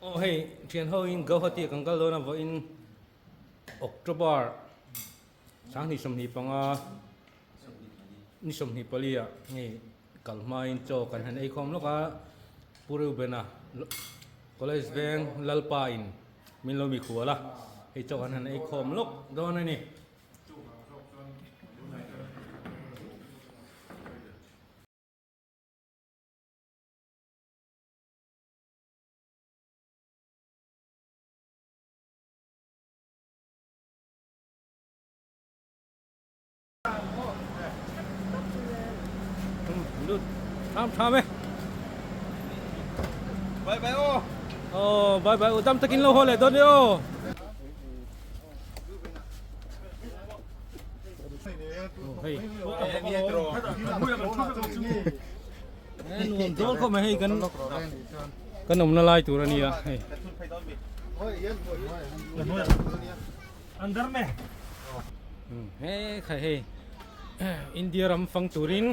Aw hei thian ho in Guwahati ah kan kal dawn a vawiin October 2025 ni 24 ah hei kal hmain chaw kan han ei khawm lawk a Pu Reuben-a College veng Lalpa in min lo mikhual a hei chaw kan han ei khawm lawk dawn a ni. Lut tham tham e. Bye bye o. Oh bye bye o dam takin lo haw leh dawn e aw. Hei. Nuam dawn khawp mai hei kan kan awmna lai tur a nia hei. Andar me. He khai hei India ram fang turin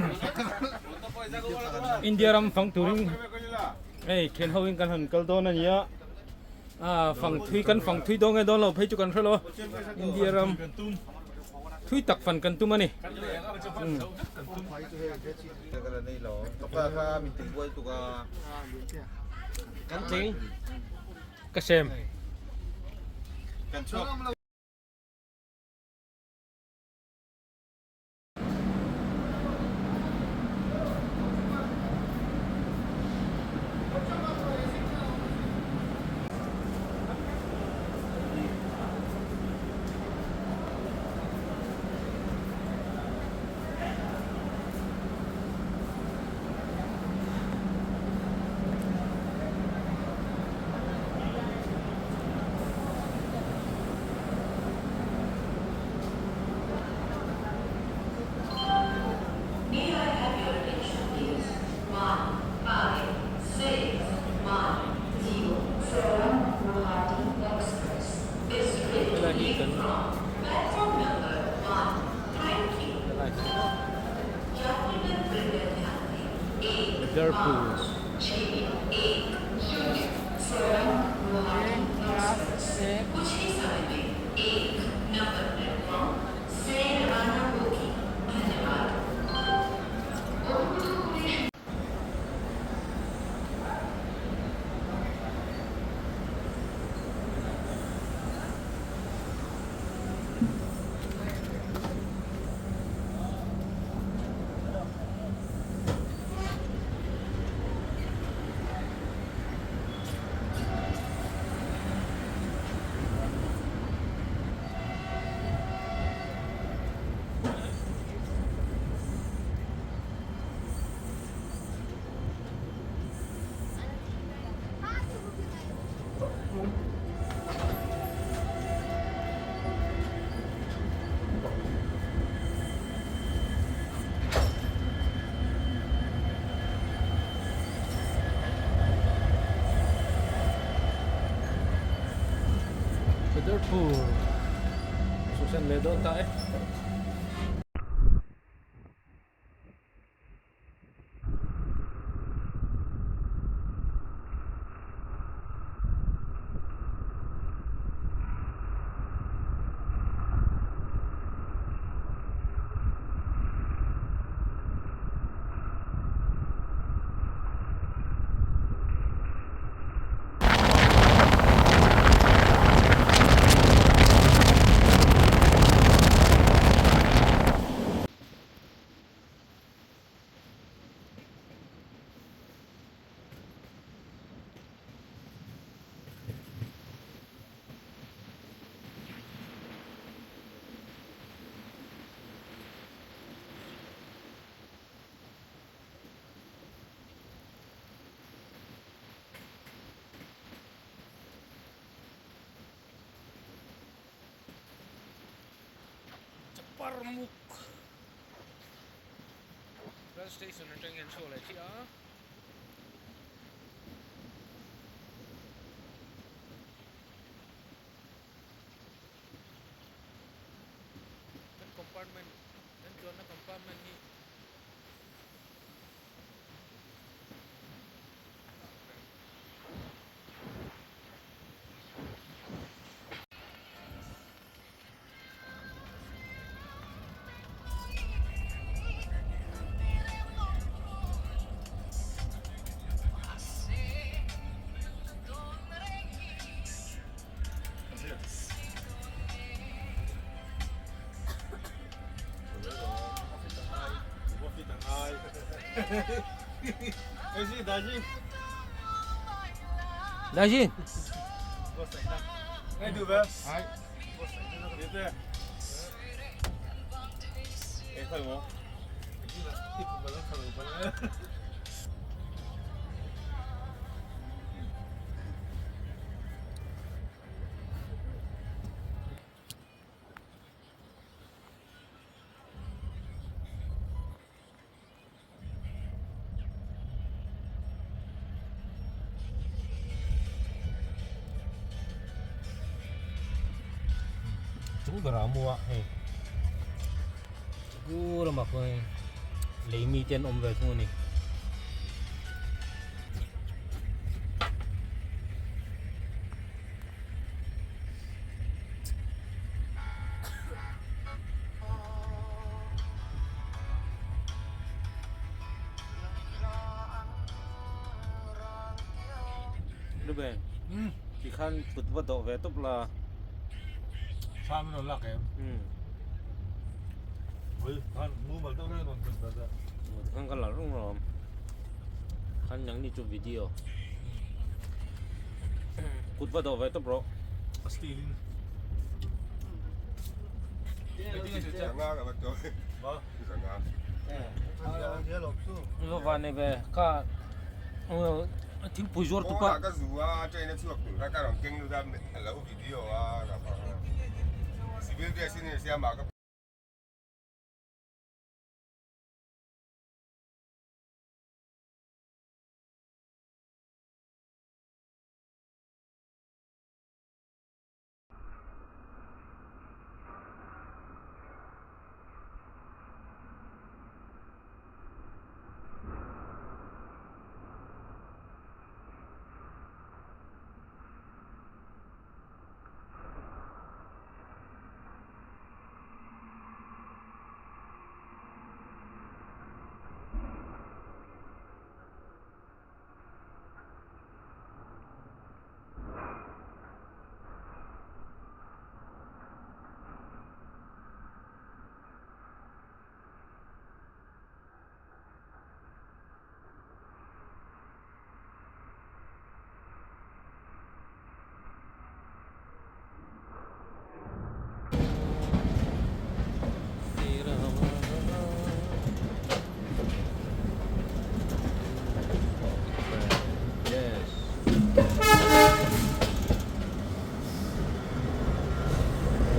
India ram fang turin hei thian ho in kan han kal dawn a nia a fang thui kan fang thui dawn nge dawn lo phei chu kan hre lo India ram thui tak fan kan tum a ni. Kan tling ka sem. Helai hi kan helai hi Liverpool. Liverpool Susan leh dawn ta e. Chaparmukh Rail Station atang hian chhuak leh chiah a. Kan compartment kan chuanna compartment hi Daji. Chung berah a mu a hei chu lamah khuan lei mite an awm ve thung a ni. Ruben, tikhan kut va dawh ve tawp la. Thla min rawn lak em? Ui, khan mumal deuh reng rawn kut va dawh. Tikhan ka la reng rawm. Khan nang ni chu video. Kut va dawh ve tawp rawh. A steel in. Va van nei ve kha thingpui zuar tu pa.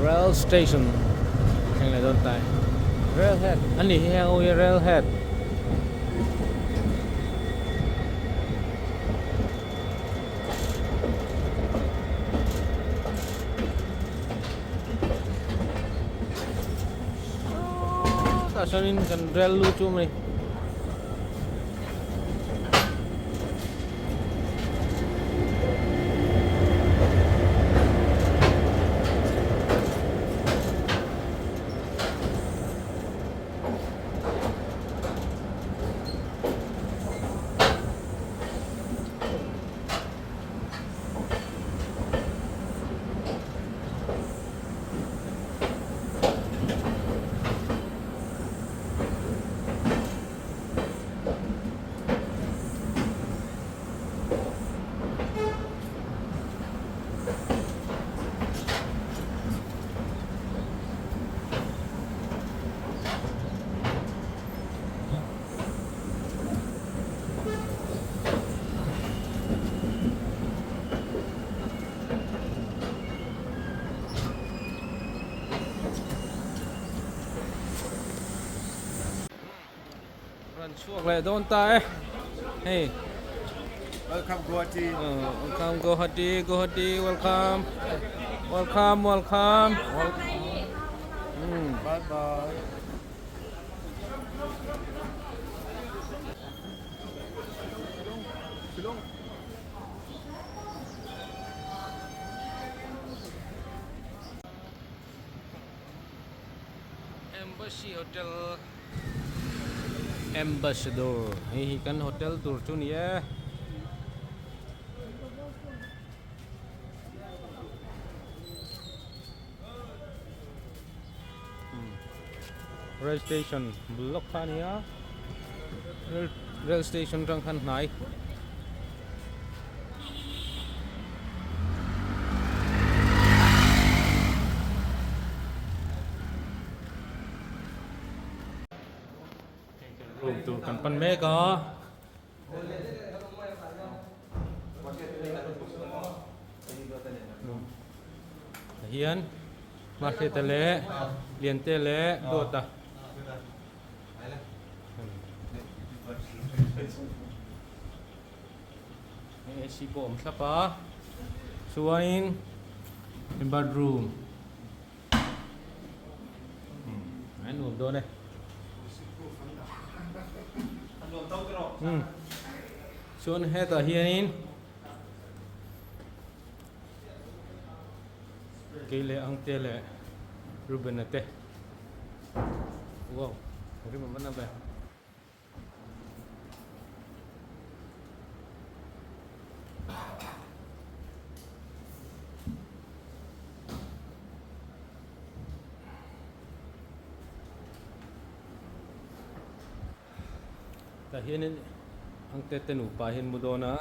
Rail station thleng leh dawn ta rail head a ni hi heng ho hi rail head. Tah chuanin kan rel lu chu mai. Rawn chhuak leh dawn ta e hei Welcome Guwahati Welcome Guwahati Guwahati welcome welcome welcome Bye bye Embassy Hotel Ambassador hei hi kan hotel tur chu ni e. Rail station bul lawk kha a ni a rail Rail station atang khan hnai. Room tur kan pan mek a. Hian Mahriata leh Liante leh Duata. AC pawh awm thlap a chuanin bathroom a nuam dawn e chuan hetah hianin Kei leh Angte leh Reuben-a te wow rim a man a ve. Tah hianin Angte te nupa hian mu dawn a.